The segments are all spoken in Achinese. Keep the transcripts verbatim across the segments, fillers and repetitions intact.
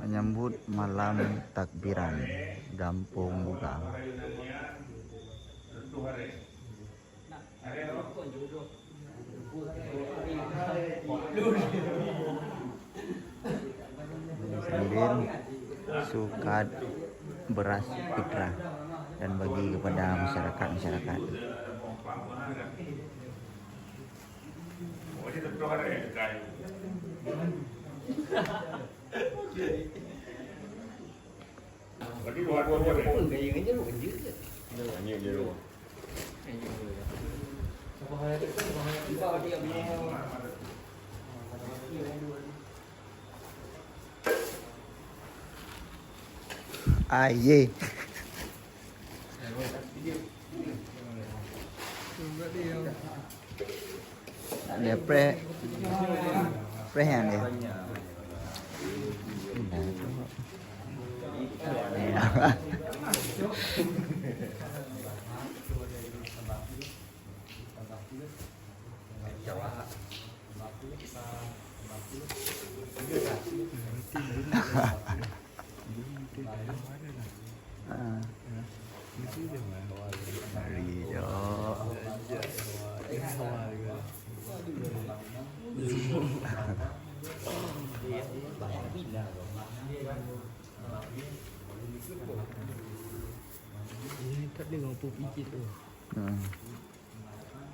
Menyambut malam takbiran Gampông Buga. Sambil sukat beras fitrah dan bagi kepada masyarakat-masyarakat. Aye. Dia pre, pre yang dia. Ini tak dengar apa pijit tu. Hmm.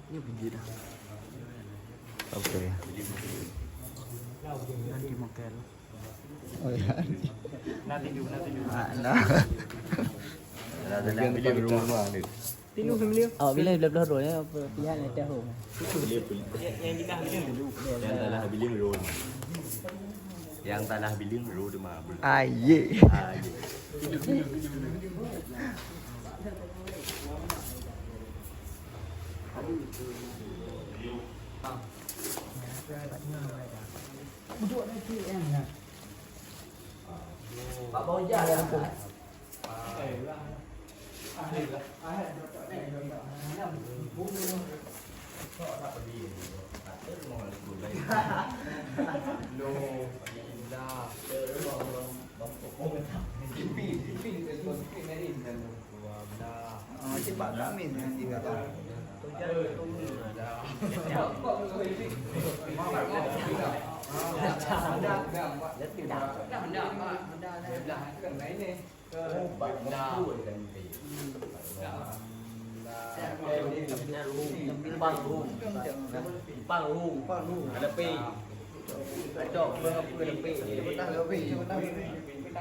Ini pijit dah. Oke. Nanti makan. Oh ya. Nanti dulu, nanti dulu. Ah, nah. Dah, dah, dah, dah. Tilu familiar. Oh, bila belah-belah roh ya, apa pihak yang tahu. Yang, yang talah biling roh. Yang talah biling roh di mana? Aye. Aye. Pak Bojah yang tu. Panggung. Panggung. Panggung. Ada P. Ada P. Jula.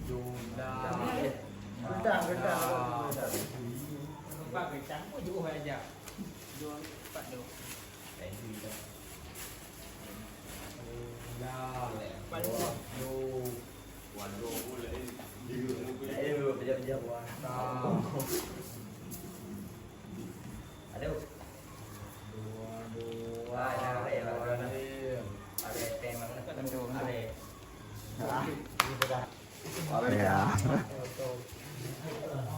Jula. Ya.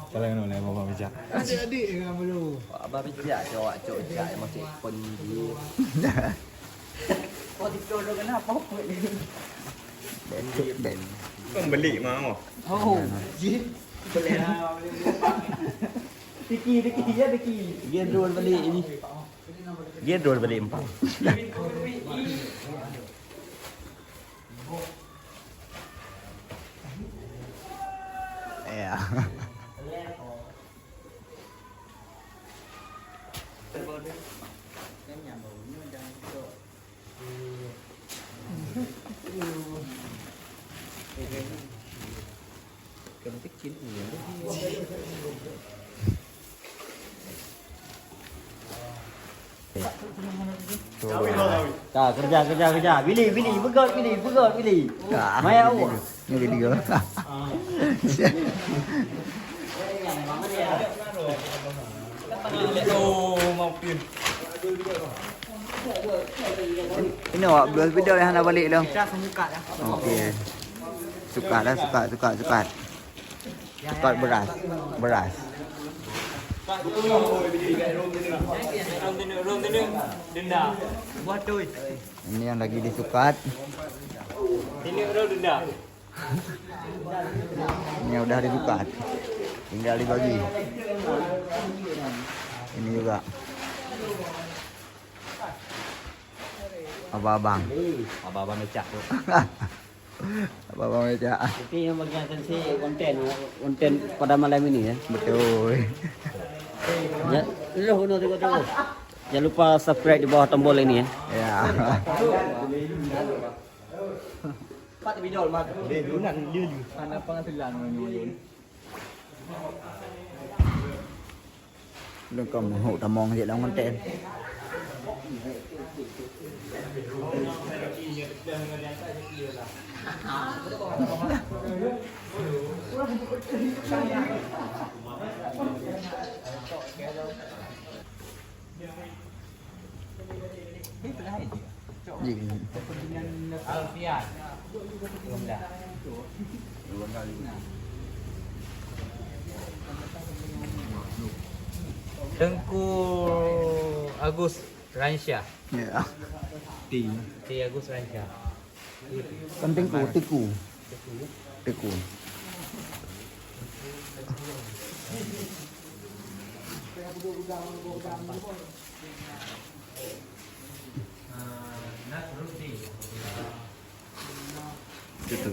Kalau yang boleh bawa bijak. Adik-adik dengan belum. Abah bijak cok cok jak masih pun dia. Kau tidur tu kenapa? Batuk ben. Kau beli mau? Oh, jin. Boleh lah. Tiki, tiki, ya tiki. Dia dua beli ini. Dia dua beli empat. Ya. Ka, kerja, kerja, kerja. Bili, bili, beugöt, bili, beugöt, bili. Maya, oh. Ni video. Ini awak belum video yang hana balik dah. Okey. Sukat dah, sukat, sukat, sukat. Sukat beras. Beras. Ini yang lagi disukat. Ini udah dibuka. Tinggal dibagi. Ini juga. Abang-abang. Abang-abang mecah tu. Abang-abang mecah. Itu yang bagian atensi konten, konten pada malam ini ya. Betul. Ya, lu bunuh tengok tu. Jangan lupa subscribe di bawah tombol ini ya. Ya. Pat bidol mat. Dia lunan dia ju. Hana pengaturan menyusun. Lengkap meuhok tamong jeuet lam konten. Jih. Alfian. Teungku Agus Ransyah. Ya. Ti. Ti Agus Ransyah. Kan Teuku, Teuku. Teuku. Gitu.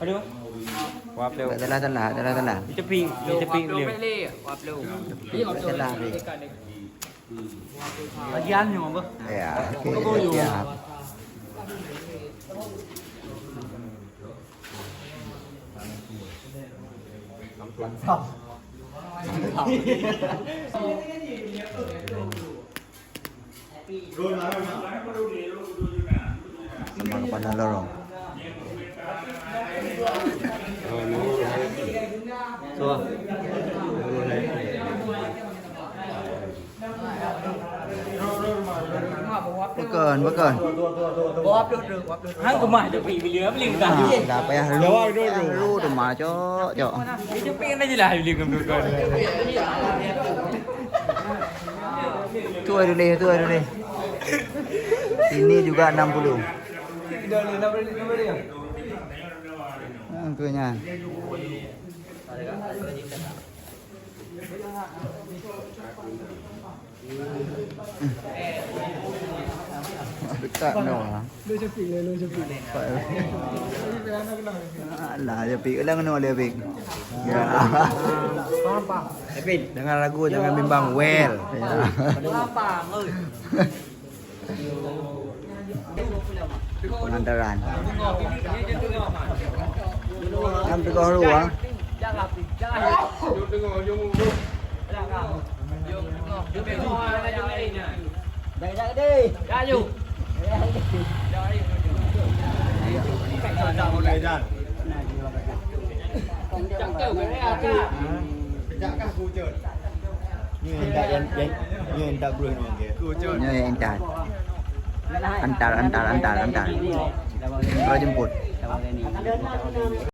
Aduh. Wap lewat. Telah, telah, telah, telah. Di tepi, di tepi beliau. Telah, telah. Bagian nyoe apa? Ya, oke, siap. Sama kepala lorong. Bukan, bukan. Hang keumah je pi bila beli entah. Dah payah lu. Lu tu mah, cok, cok. Dia pi kan jelas beli kan bukan. Tu dulu ni, tu dulu ni. Ini juga enam puluh. Hmm, tu nya. Dekat no. Alah, Japik ulang no, Japik. Ya. Dengan lagu Jangan Bimbang, well. Ya. Pengantaran. Kan tegoh lu, ah. Nyoe yang tak, yang, yang, nyoe yang tak boleh nyoe. Nyoe yang tak. Antar, antar, antar, antar. Kau jemput.